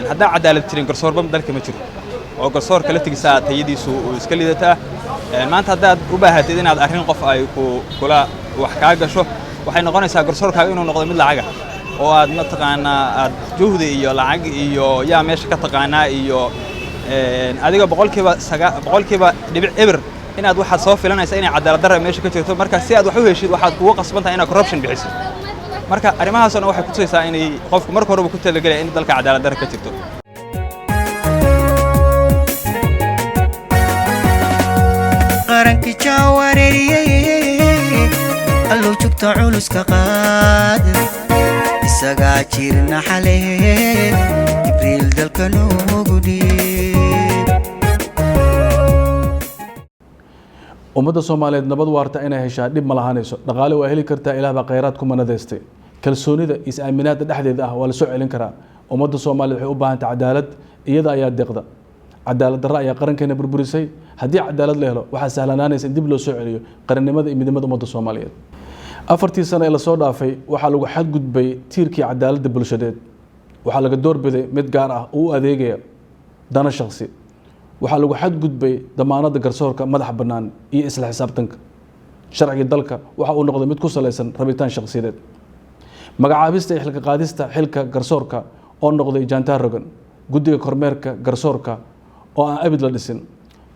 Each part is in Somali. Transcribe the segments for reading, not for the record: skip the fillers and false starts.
Haddaan cadaalad jirin, garsoorba dalka ma jiro, oo garsoorka laftigiisa tayadiisu uu iska liidataa. Maanta haddaad u baahatid inaad arrin qof ay ku kula wax kaa gasho, waxay noqonaysaa garsoorkaaga inuu noqdo mid lacaga oo aad mataqaanaa aad juhdi iyo lacag iyo yaa meesha ka taqaanaa iyo adiga 0.0% inaad waxaad soo filanaysa inay cadaalad darra meesha ka jirto. Marka si aad wax u heshid, waxaad kugu qasban tahay inaad corruption bixisid. Marka arrimahaasoo dhan waxay kutusaysaa inay qofku marka horeba ku talagelaya in dalka cadaalad darra ka jirto. Qaranki jaawareeriyey, Allow jugta culuska qaad, isagaa jirna xale, Jibriil dalka noogu dhiib. Ummadda Soomaaliyeed nabad waarta inay heshaa dhib ma lahaanayso. Dhaqaale waa heli kartaa, Ilaah baa khayraad ku manadaystay. Kalsoonida is-aaminaadda dhexdeeda ah waa la soo celin karaa. Ummadda Soomaaliyeed waxay u baahantay cadaalad, iyada ayaa deeqda. Cadaalad darro ayaa qarankeena burburisay. Haddii cadaalad la helo, waxaa sahlanaanaysa in dib loo soo celiyo qarannimada iyo midnimada ummadda Soomaaliyeed. 4-tii sano ee lasoo dhaafay waxaa lagu xadgudbay tiirkii cadaaladda bulshadeed. Waxaa laga doorbiday mid gaar ah oo u adeegaya dana shakhsi. Waxaa lagu xadgudbay damaanadda garsoorka madaxa bannaan iyo isla xisaabtanka. Sharcigii dalka waxa uu noqday mid ku salaysan rabitaan shakhsiyadeed. Magacaabista iyo xilka qaadista xilka garsoorka oo noqday jaantaar rogan, guddiga kormeerka garsoorka oo aan abid la dhisin,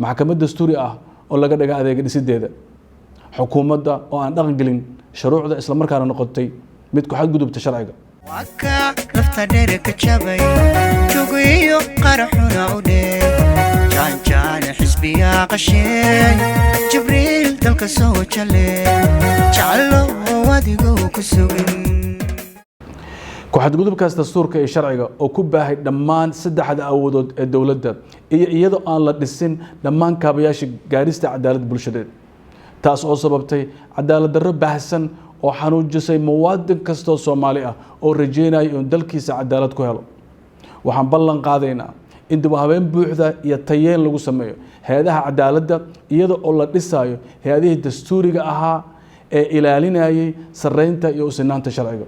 maxkamad dastuuri ah oo laga dhaga adeega dhisideeda, xukuumadda oo aan dhaqan gelin shuruucda islamarkaana noqotay mid ku xadgudubta sharciga. Waka lafta dheere ka jabay, jugiyo qaraxuna u dheer, jaanjaane xisbiyaa qashee, Jibriil dalka soo jale, jeclo adigoo ku sugin. Ku xadgudubkaas dastuurka iyo sharciga oo ku baahay dhammaan saddexda awoodood ee dowladda, iyo iyadoo aan la dhisin dhammaan kaabayaasha gaarista cadaalad bulshadeed, taas oo sababtay cadaalad darro baahsan oo xanuujisay muwaadin kastoo Soomaali ah oo rajeynaya inuu dalkiisa cadaalad ku helo. Waxaan ballan qaadaynaa in dib u habeen buuxda iyo tayeen lagu sameeyo hay-adaha cadaaladda, iyada oo la dhisayo hay-adihii dastuuriga ahaa ee ilaalinayay sarreynta iyo u sinaanta sharciga.